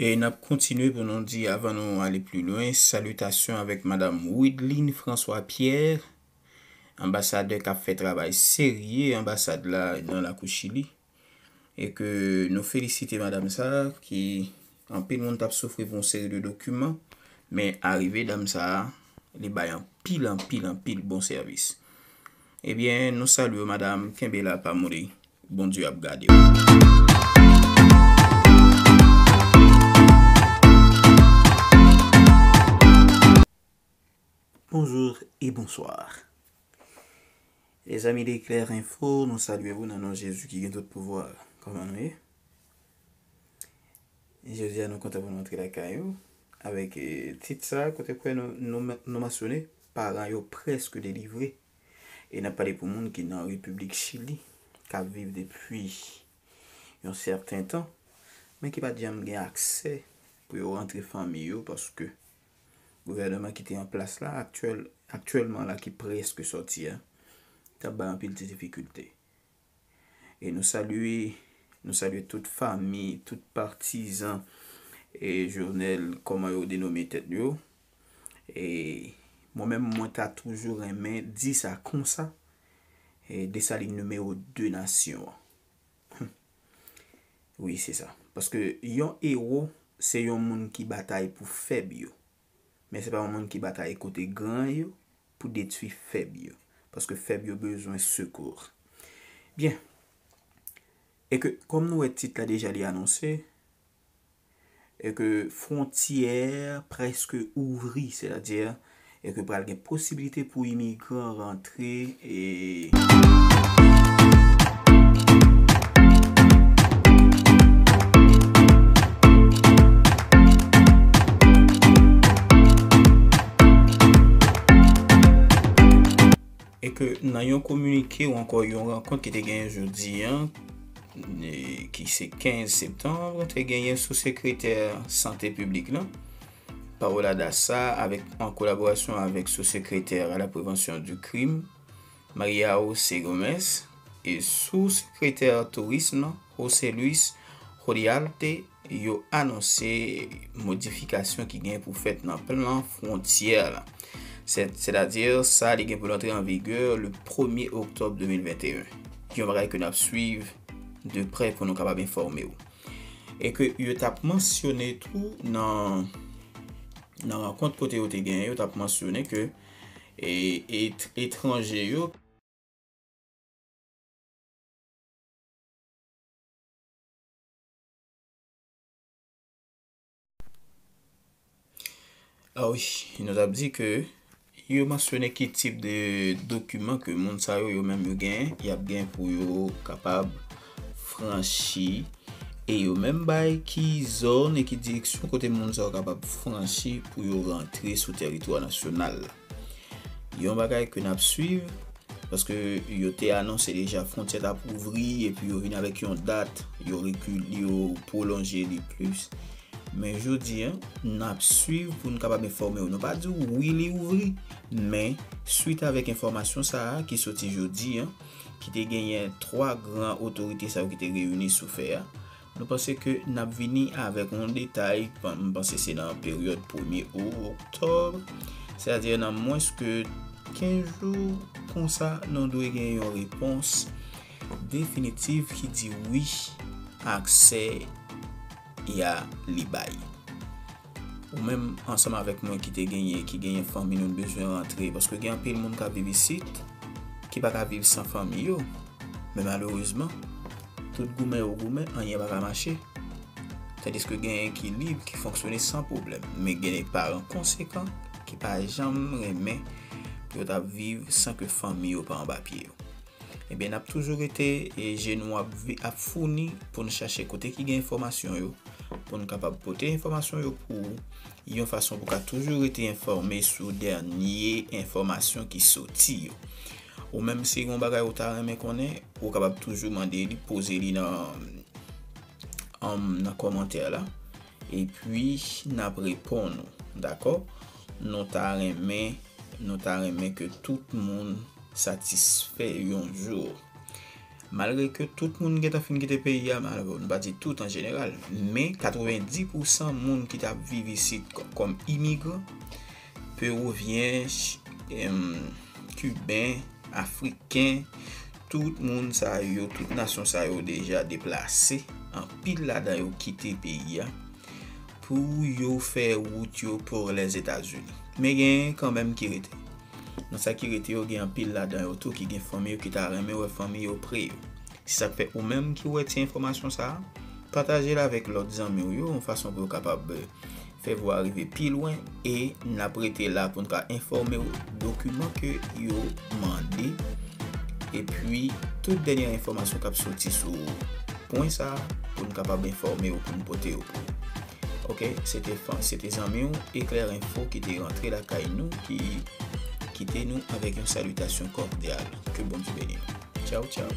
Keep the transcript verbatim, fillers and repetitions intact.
E n ap kontinye pou nou di, avan nou ale pli lwen, salitasyon avèk Madanm Wideline François Pierre, anbasadè k ap fè travay serye anbasad la nan lakou Chili. E ke nou felisite madanm sa a, ki anpil moun t ap soufri pou yon seri de dokiman, men arive dam sa a, li bay anpil, anpil, anpil bon sèvis. Ebyen, nou salye w, madanm, kenbe la, pa mouri. Bondye ap gade w. Bonjour et bonsoir. Lezanmi de Eclair Info, nou salye w nan non Jezi ki gen tout pouvwa. Kòman nou ye? Jodi a, nou kontan pou nou antre lakay ou avèk, eh, tit sa, kote kwè nou, nou, nou mansyone, paran yo prèske delivre. E n ap pale pou moun ki nan Repiblik Chili, k ap viv depi yon sèten tan, men ki pa t janm gen aksè pou yo rantre fanmi yo, paske gouvènman ki te an plas la, aktyèl, aktyèlman la, ki prèske sòti a, t ap bay anpil ti difikilte. E nou salye, nou salye tout fanmi, tout patizan, e Jovenel, kòman yo denome tèt yo. E mwen menm, mwen ta toujou renmen di sa konsa, e Desalin nimewo de nasyon an. Wi, se sa. Paske yon ewo, se yon moun ki batay pou fèb yo. Men se pa yon moun ki batay kote gran yo pou detwi fèb yo. Paske fèb yo bezwen sekou. Byen. E ke, kòm nou wè tit la deja li anonse, e ke fwontyè prèske ouvri, sètadi, e ke pral gen posiblite pou imigran rantre, e E ke nan yon kominike ou ankò yon rankont ki te genyen jodi a, e, ki se kenz septanm, te genyen sou sekretè sante piblik lan, Paola Dassa, avèk, an kolaborasyon avèk sou sekretè a la prevansyon di krim, Maria José Gómez, e sou sekretè tourism, José Luis Jodiarte, yo anonse modifikasyon ki gen pou fèt nan plan fwontyè la. Sè-, sètadi, sa li gen pou l antre an vigè le premye oktòb de mil venteyen. Yon bagay ke n ap swiv de prè pou nou kapab enfòme w. E ke yo t ap mansyone tou nan, nan rankont kote yo te genyen, yo t ap mansyone ke, e, et-, etranje yo Ah wi, nou t ap di ke yo mansyone ki tip de dokiman ke moun sa yo, yo menm yo genyen, y ap gen pou yo kapab franchi, e yo menm bay ki zòn e ki direksyon kote moun sa yo kapab franchi pou yo rantre sou tèritwa nasyonal la. Yon bagay ke n ap swiv, paske yo te anonse deja fwontyè t ap ouvri, epi yo vin avèk yon dat, yo rekil-, yo pwolonje li plis. Men jodi a, n ap swiv pou n kapab enfòme w. Nou pa di w wi li ouvri, men swit avèk enfòmasyon sa a ki soti jodi a, ki te genyen twa gran otorite sa yo ki te reyini sou fè a, nou panse ke n ap vini avèk yon detay, pa-, m panse se nan peryòd premye oktòb, sètadi nan mwens ke kenz jou konsa, nou dwe gen yon repons definitif ki di wi, aksè a li bay. Ou menm ansanm avèk mwen ki te genyen, ki genyen fanmi nou bezwen rantre, paske gen anpil moun k ap viv isit, ki pa ka viv san fanmi yo. Men malerezman, tout goumen yo goumen, anyen pa ka mache. Tandiske genyen ki lib, ki fonksyone san pwoblèm. Men gen de paran konsekan ki pa janm renmen pou yo t ap viv san ke fanmi yo pa anba pye yo. Ebyen, n ap toujou rete, e, je nou ap vi-, ap founi pou n chache kote ki gen enfòmasyon yo, pou n kapab pote enfòmasasyon yo pou ou, yon fason pou w ka toujou rete enfòme sou dènye enfòmasyon ki soti yo. Ou menm, si gen yon bagay ou ta renmen konnen, ou kapab toujou mande li, poze li nan, anm, nan kòmantè la. Epi, n ap reponn ou, dakò? Nou ta renmen, nou ta renmen ke tout moun satisfè yon jou. Malgre ke tout moun gentan fin kite peyi a, malgre nou pa di tout an jeneral, men katrevendis pousan moun ki t ap viv isit kò- kòm imigran, Pewovyen, ch- em, Kiben, Afriken, tout moun sa yo, tout nasyon sa yo deja deplase. Anpil ladan yo kite peyi a pou yo fè wout yo pou Lèzetazini. Men gen kanmenm ki rete. Nan sa ki rete yo, gen anpil ladan yo tou ki gen fanmi yo ki ta renmen wè fanmi yo pre yo. Se sa k fè ou menm ki wè ti enfòmasyon sa a, pataje l avèk lòt zanmi w yo yon fason pou yo kapab fè vwa rive pi lwen e n ap rete la pou n ka enfòme w dokiman ke yo mande epi tout dènye enfòmasyon k ap soti sou pwen sa a pou n kapab enfòme w pou n pote yo pou ou. Ok, se te fan, se te zanmi w Eclair Info ki te rantre lakay nou, ki kite nou avèk yon salitasyon kòdyal. Ke Bondye beni nou. Tchaw, tchaw.